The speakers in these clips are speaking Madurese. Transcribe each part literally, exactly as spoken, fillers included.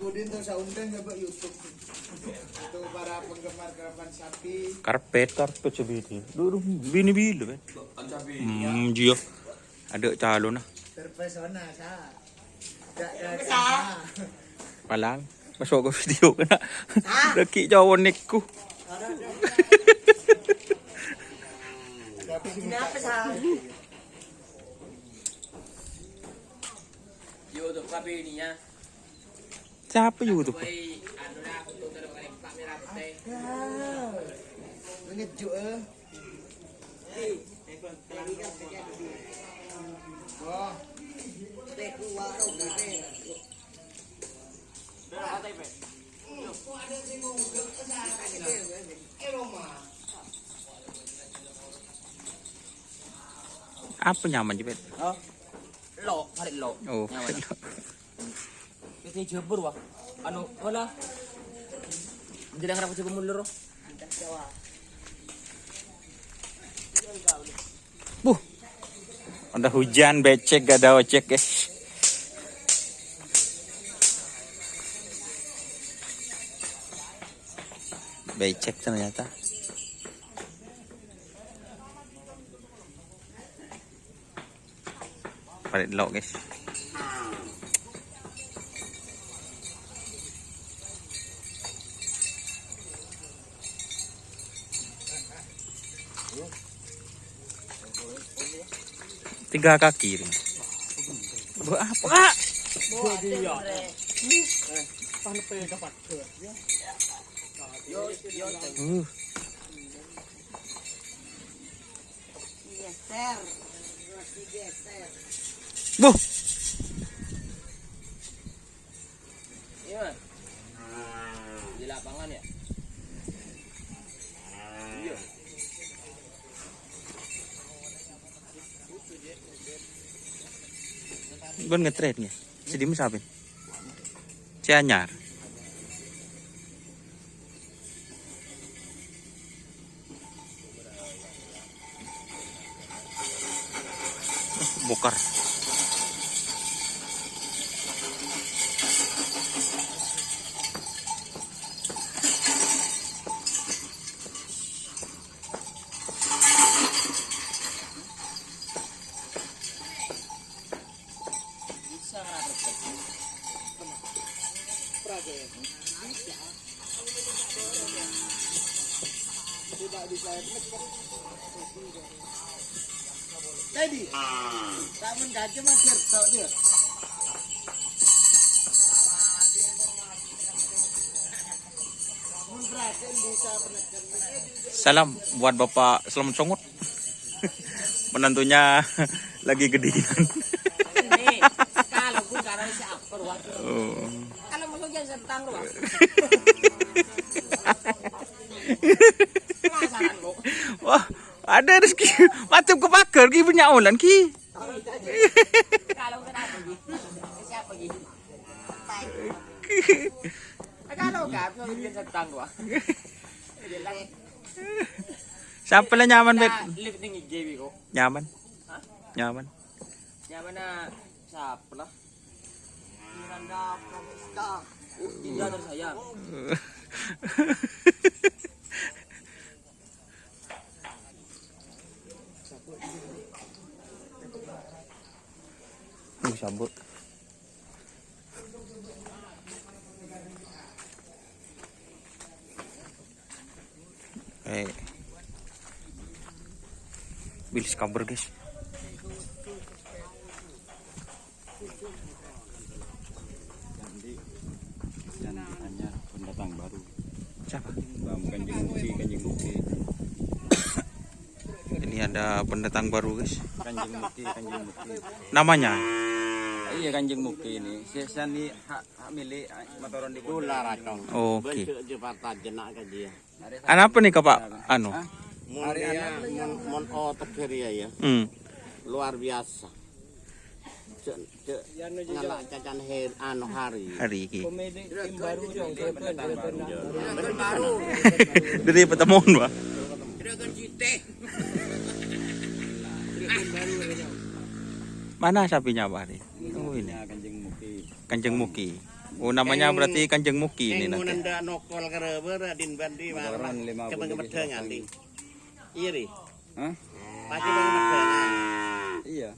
Kemudian terus saya undang ke YouTube. Untuk para penggemar karapan sapi. Karpet, karpet sabini. Duh, duh, bini bila, kan? Hmm, jiya. Ada calon, ah. Terpesona, sa. Tidak ada. Palang, masuk ke video kena. Lagi cowok niku. Kenapa, sa? Yo, tuh, apa ini ya? Siapa YouTube? Woi, anu lah, aku tuh terus kali Pak Merah Putih. Ngejuk, eh. Wah. Apa nyaman, Jepit? Oh. Lo, tarik lo. Oh, nyaman. Lo. Kita jebur, wah. Anu, wala. Jadi ngarap jebur mundur, wah. Buh. Ada hujan, becek, gak ada ojek, guys. Becek ternyata. Parit lo, guys. Tiga kaki ini. Buat apa? Buat dia. Uh. Geser. Masih geser. Buh. Iya, Mas. Di lapangan, ya? Iya. Gue nge-trade nih. Sedih musabin. Cianyar. Bokar. Tadi, tak mendaja masih tok dia. Salam buat Bapak Selamat Songot. Menantunya lagi gedingan. Ini, kalau gue kalau si Akbar, waduh. Oh. Kalau mau hujan sentang, loh. Penasaran, kok. Wah, ada rezeki. Macam ke pagar, ki, punya olan, ki. Kalau kenapa, Gi? Siapa, Gi? Kalau nggak, aku bikin sentang, wah. Sampai lah nyaman, Bet. Lift ning I G B kok. Nyaman. Hah? Nyaman. Nyaman, ah, siapa lah? Miranda Pramesta. Oh, Indra tersayang. Oh, sabut. Eh. Bilis kabur, guys. Nanti, nanti hanya pendatang baru. Siapa? Bang Kanjeng Muki, Kanjeng Muki. Ini ada pendatang baru, guys. Kanjeng Muki, Kanjeng Muki. Namanya? Iya, Kanjeng Muki ini. Sesani hak, hak milik, ah, motoran di Dolar, Kanjeng Muki. Oke. Bentuk Jakarta jenak kaji ya. Anapa nih, Pak? Anu. Hah? Mon, mon, mon otek dari ya, ya. Hmm. Luar biasa. Cek, cek, ngelak cacan her, anu, hari. Hari iki. Komedi tim baru, Jong. Dari pertemuan, Pak. Mana sapinya, Pak, hari? Oh, ini. Kanjeng Muki. Kanjeng Muki. Oh, namanya berarti Kanjeng Muki ini nanti. Nanda nokol karo bârâ din bandi. Motoran lima puluh. Coba kemedhângan, Di. Iya, Ri. Hah? Pasti bang kemedhângan. Iya.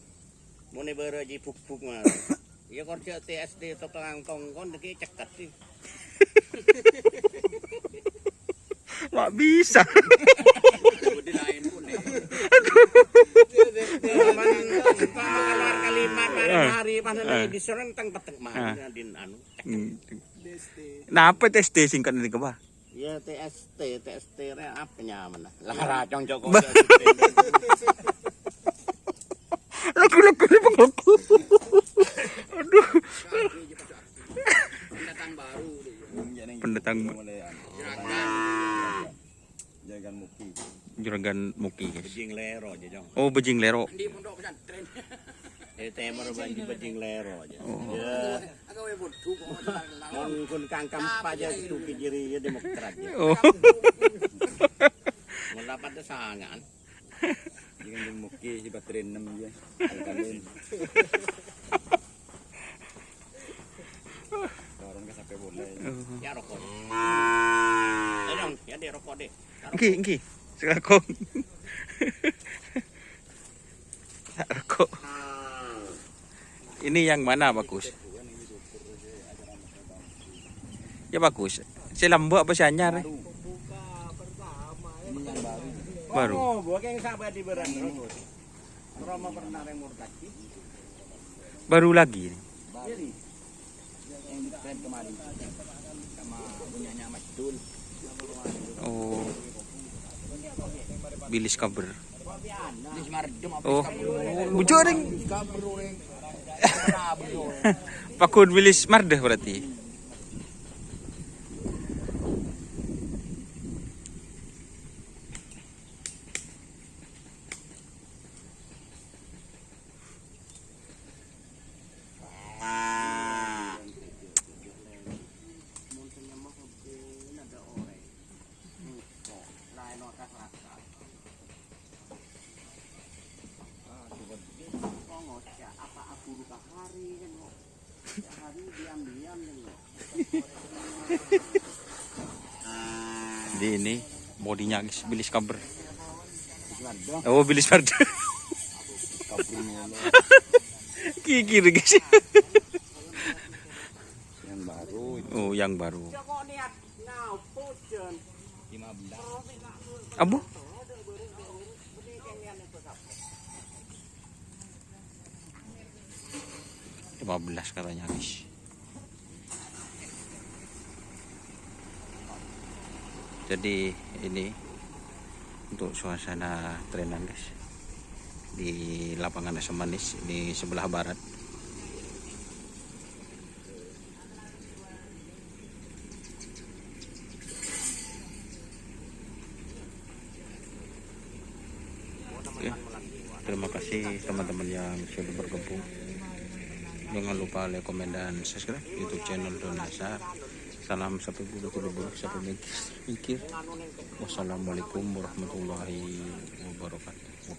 Mone bârâ ji buk-buk mah. Iya, kerja T S D totong tongkon iki ceket sih. Mak bisa. Cuman, umpama keluar kalimat hari-hari, pas nanti disuruh teng petek mah, din anu. Hmm. Napa T S D singkat ini, Pak? Ya, T S T, T S T re apa nyaman lah. Lah, racong Jokowi. Lagu-lagu ini pengaku. Aduh. Pendatang baru. Pendatang. Juragan Muki. Juragan Muki, guys. Bajing Lero aja, Jong. Oh, Bajing Lero. Di pondok pesantren. Eh, Temer banji Bajing Lero aja. Oh. Ya. Mon kun kangkam paja itu kejiri ya Demokrat ya. Oh. Mula pada sangan. Juragan Muki si Patri enam ya. Alkalin. Orang ke sampai bola ya. Ya rokok. Ya dong, ya deh rokok deh. Enggi, enggi. Sing rokok. Rokok. Ini yang mana bagus? Ya bagus. Sing lambâ' apa sing anyar? Baru. Oh, bukan sahabat di barang. Roma pernah yang murtad. Baru lagi ini. Baru. Yang di-trend kemarin. Sama punyanya Mas Dul. Oh. Bilis kaber. Bilis mardem apa? Oh. Kaber? Bujur, Reng. Kaber, Reng. Pakun bilis mardeh berarti. Di ini bodinya, guys, bilis kaber. Oh, bilis kaber. Kikir, guys. Yang baru. Oh, yang baru. Abu? Lima belas katanya, guys. Jadi ini untuk suasana trenan, guys, di lapangan Asam Manis di sebelah barat. Oke. Terima kasih teman-teman yang sudah bergabung. Jangan lupa like, komen, dan subscribe YouTube channel Don Nasar. Salam satu bulu, tilu bulu, satu mikir. Wassalamualaikum warahmatullahi wabarakatuh.